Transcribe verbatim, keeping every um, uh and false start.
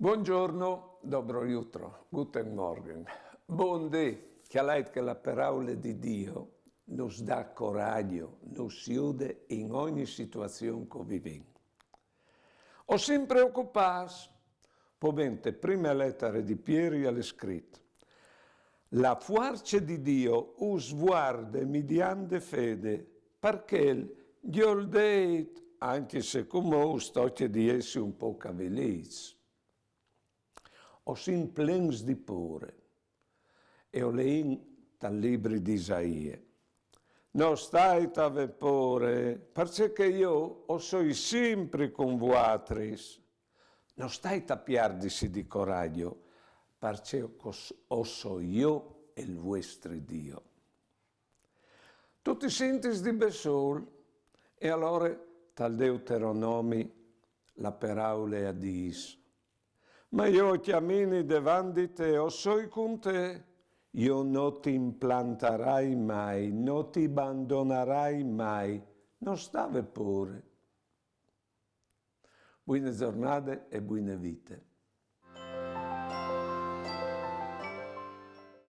Buongiorno, dobro jutro, guten Morgen. Bundì, cjalait che la peraule di Dio nus dà coraggio, nus jude in ogni situazion che o vivìn. O sin preocupâts? Po ben, te prime letare di Pieri al è scrit: La fuarce di Dio us vuarde midiant de fede, par chel jo al dîs, ancje se cumò us tocje di jessi un pôc avilîts. O sin plens di pôre. E o leìn tal libri di Isaie: No stait a vê pôre, parcè che jo o soi simpri cun vuatris. No stait a piardisi di coraggio, parcè che o s-, o soi jo il vuestri Dio. Tu ti sintis di bessôl, e alore tal Deuteronomi la peraule a dîs: Ma jo o cjamini devant di te, o soi cun te, jo no ti implantarai mai, no ti bandonarai mai, no sta vê pôre. Buine zornade e buine vite.